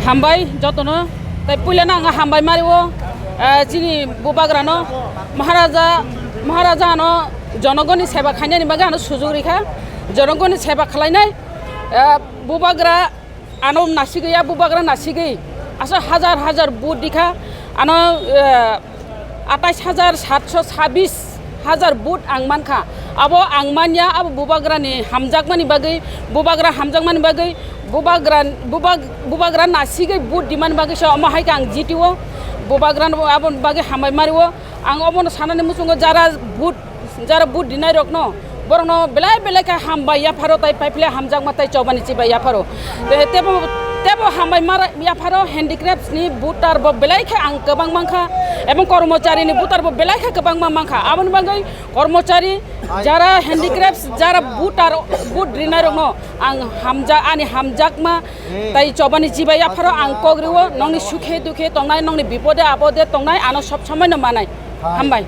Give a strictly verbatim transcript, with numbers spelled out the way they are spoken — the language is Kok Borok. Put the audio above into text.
Hambai jotono, tai puilano ang hambai mario, eh, chini bubagrano, Maharaja, Maharaja ano jonogoni seba khainani bagwi ano sujug rikha, jonogoni seba khwlainai, eh, bubagra ano nasigwi, ya bubagra nasigwi, asa hajar hajar vote dikha, ano, eh, atais hajar satso sabis hajar vote ang mankha. Abo ang manya, abo bubagrani hamjakmani bagwi, bubagra hamjakmani bagwi, bubagra, bubag-, bubagra nasigwi vote dimani bagwi se omo hai khe ang jitio, bubagrano aboni bagwi hambai mario. Ang obono sanani muchungo jara vote, jara vote dinai rokno, borokno belai belai khe hambai yapharo, tai paiphle hamjakma tai chobani chibai yapharo. Te-, tebo, tebo hambai mara yapharo, handicrafts ni voter bo belai khe ang kwbang mankha, ebong kormochari ni voter bo belai khe kwbangma mankha. Aboni bagwi kormochari, jara handicrafts, jara voter, vote rinai rokno ang hamja-, ani hamjakma tai chobani chibai yapharo ang kok rio, nongni sukhe dukhe tongnai, nongni bipode apode tongnai, ano sob somoi no manai. Hambai.